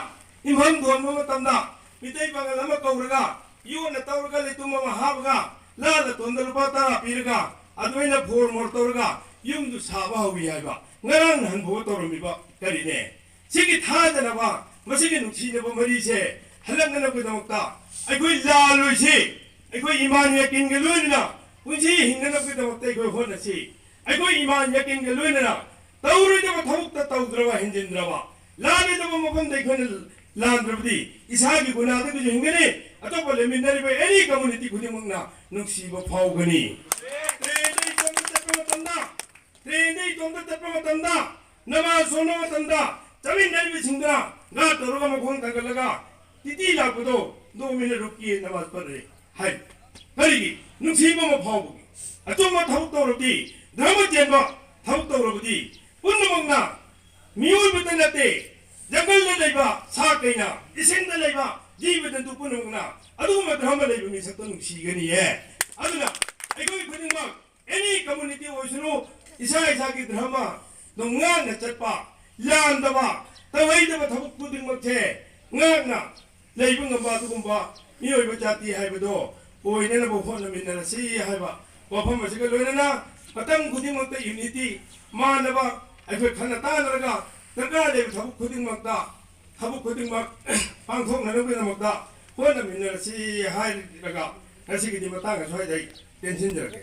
ꯌꯨꯝꯐꯝ ꯊꯣꯟꯕ ꯃꯇꯝꯗ ꯃꯤꯇꯩ ꯄꯥꯡꯒꯜ ꯑꯃ ꯀꯧꯔꯒ, ꯌꯣꯠꯅ ꯇꯧꯔꯒ, ꯂꯩꯇꯨꯝ ꯑꯃ ꯍꯥꯞꯄꯒ, ꯂꯥꯜꯂ ꯇꯣꯟꯗ ꯂꯨꯄꯥ ꯇꯔꯥ ꯄꯤꯔꯒ, ꯑꯗꯨꯃꯥꯏꯅ ꯐꯣꯔ ꯃꯣꯔ ꯇꯧꯔꯒ ꯌꯨꯝꯗꯨ ꯁꯥꯕ ꯍꯧꯏ ꯍꯥꯏꯕ ꯉꯔꯥꯡ ꯅꯍꯥꯟ ꯐꯥꯎꯕ ꯇꯧꯔꯝꯃꯤꯕ ꯀꯔꯤꯅꯦ? ꯁꯤꯒꯤ ꯊꯥꯖꯅꯕ, ꯃꯁꯤꯒꯤ ꯅꯨꯡꯁꯤꯅꯕ ꯃꯔꯤꯁꯦ ꯍꯜꯂꯛꯅꯅꯕꯒꯤꯗꯃꯛꯇ ꯑꯩꯈꯣꯏ ꯂꯥꯜꯂꯣꯏꯁꯤ꯫ ꯑꯩꯈꯣꯏ ꯏꯃꯥꯟ ꯌꯥꯀꯤꯟꯒ ꯂꯣꯏꯅꯅ ꯄꯨꯟꯁꯤ ꯍꯤꯡꯅꯅꯕꯒꯤꯗꯃꯛꯇ ꯑꯩꯈꯣꯏ ꯍꯣꯠꯅꯁꯤ꯫ ꯑꯩꯈꯣꯏ ꯏꯃꯥꯟ ꯌꯥꯀꯤꯟꯒ ꯂꯣꯏꯅꯅ ꯇꯧꯔꯣꯏꯗꯕ ꯊꯕꯛꯇ ꯇꯧꯗ꯭ꯔꯕ, ꯍꯦꯟꯖꯤꯟꯗ꯭ꯔꯕ, ꯂꯥꯜꯂꯣꯏꯗꯕ ꯃꯐꯝꯗ ꯑꯩꯈꯣꯏꯅ ꯂꯥꯟꯗ꯭ꯔꯕꯗꯤ ꯏꯁꯥꯒꯤ ꯒꯨꯅꯥꯗꯒꯤꯁꯨ ꯍꯤꯡꯒꯅꯤ, ꯑꯇꯣꯞꯄ ꯂꯩꯃꯤꯟꯅꯔꯤꯕ ꯑꯦꯅꯤ ꯀꯝꯃꯨꯅꯤꯇꯤ ꯈꯨꯗꯤꯡꯃꯛꯅ ꯅꯨꯡꯁꯤꯕ ꯐꯥꯎꯒꯅꯤ꯫ ꯇ꯭ꯔꯦꯟꯗ ꯏꯇꯣꯝꯇ ꯆꯠꯄ ꯃꯇꯝꯗ, ꯇ꯭ꯔꯦꯟꯗ ꯏꯇꯣꯝꯇ ꯆꯠꯄ ꯃꯇꯝꯗ, ꯅꯃꯥꯖ ꯁꯣꯟꯕ ꯃꯇꯝꯗ ꯆꯠꯃꯤꯟꯅꯔꯤꯕꯁꯤꯡꯗꯨꯅ ꯒꯥ ꯇꯧꯔꯒ ꯃꯈꯣꯡ ꯊꯥꯡꯒꯠꯂꯒ ꯇꯤꯇꯤ ꯂꯥꯛꯄꯗꯣ ꯗꯣ ꯃꯤꯅꯠ ꯔꯨꯛꯀꯤ ꯅꯃꯥꯖ ꯄꯔꯦ ꯍꯥꯏ꯫ ꯀꯔꯤꯒꯤ? ꯅꯨꯡꯁꯤꯕ ꯑꯃ ꯐꯥꯎꯕꯒꯤ꯫ ꯑꯆꯨꯝꯕ ꯊꯕꯛ ꯇꯧꯔꯕꯗꯤ, ꯙꯔꯃ ꯆꯦꯟꯕ ꯊꯕꯛ ꯇꯧꯔꯕꯗꯤ ꯄꯨꯝꯅꯃꯛꯅ, ꯃꯤꯑꯣꯏꯕꯇ ꯅꯠꯇꯦ, ꯖꯪꯒꯜꯗ ꯂꯩꯕ ꯁꯥ ꯀꯩꯅ, ꯏꯁꯤꯡꯗ ꯂꯩꯕ ꯖꯤꯕ ꯖꯟꯇꯨ ꯄꯨꯝꯅꯃꯛꯅ ꯑꯗꯨꯒꯨꯝꯕ ꯙꯔꯃ ꯂꯩꯕ ꯃꯤꯁꯛꯇꯣ ꯅꯨꯡꯁꯤꯒꯅꯤꯌꯦ꯫ ꯑꯗꯨꯅ ꯑꯩꯈꯣꯏ ꯈꯨꯗꯤꯡꯃꯛ ꯑꯦꯅꯤ ꯀꯝꯃꯨꯅꯤꯇꯤ ꯑꯣꯏꯁꯅꯨ, ꯏꯁꯥ ꯏꯁꯥꯒꯤ ꯙꯔꯃꯗꯣ ꯉꯥꯛꯅ ꯆꯠꯄ, ꯂꯥꯟꯗꯕ, ꯇꯧꯍꯩꯗꯕ ꯊꯕꯛ ꯈꯨꯗꯤꯡꯃꯛꯁꯦ ꯉꯥꯛꯅ ꯂꯩꯕ ꯉꯝꯕ ꯑꯗꯨꯒꯨꯝꯕ ꯃꯤꯑꯣꯏꯕ ꯖꯥꯇꯤ ꯍꯥꯏꯕꯗꯣ ꯑꯣꯏꯅꯅꯕ ꯍꯣꯠꯅꯃꯤꯟꯅꯔꯁꯤ ꯍꯥꯏꯕ ꯋꯥꯐꯝ ꯑꯁꯤꯒ ꯂꯣꯏꯅꯅ ꯃꯇꯝ ꯈꯨꯗꯤꯡꯃꯛꯇ ꯌꯨꯅꯤꯇꯤ, ꯃꯥꯟꯅꯕ, ꯑꯩꯈꯣꯏ ꯈꯟꯅ ꯇꯥꯟꯅꯔꯒ ꯗꯔꯀꯥꯔ ꯂꯩꯕ ꯊꯕꯛ ꯈꯨꯗꯤꯡꯃꯛꯇ, ꯊꯕꯛ ꯈꯨꯗꯤꯡꯃꯛ ꯄꯥꯡꯊꯣꯛꯅꯅꯕꯒꯤꯗꯃꯛꯇ ꯍꯣꯠꯅꯃꯤꯟꯅꯔꯁꯤ ꯍꯥꯏꯔꯒ ꯉꯁꯤꯒꯤꯗꯤ ꯃꯇꯥꯡ ꯑꯁ꯭ꯋꯥꯏꯗ ꯑꯩ ꯇꯦꯟꯁꯤꯟꯖꯔꯒꯦ꯫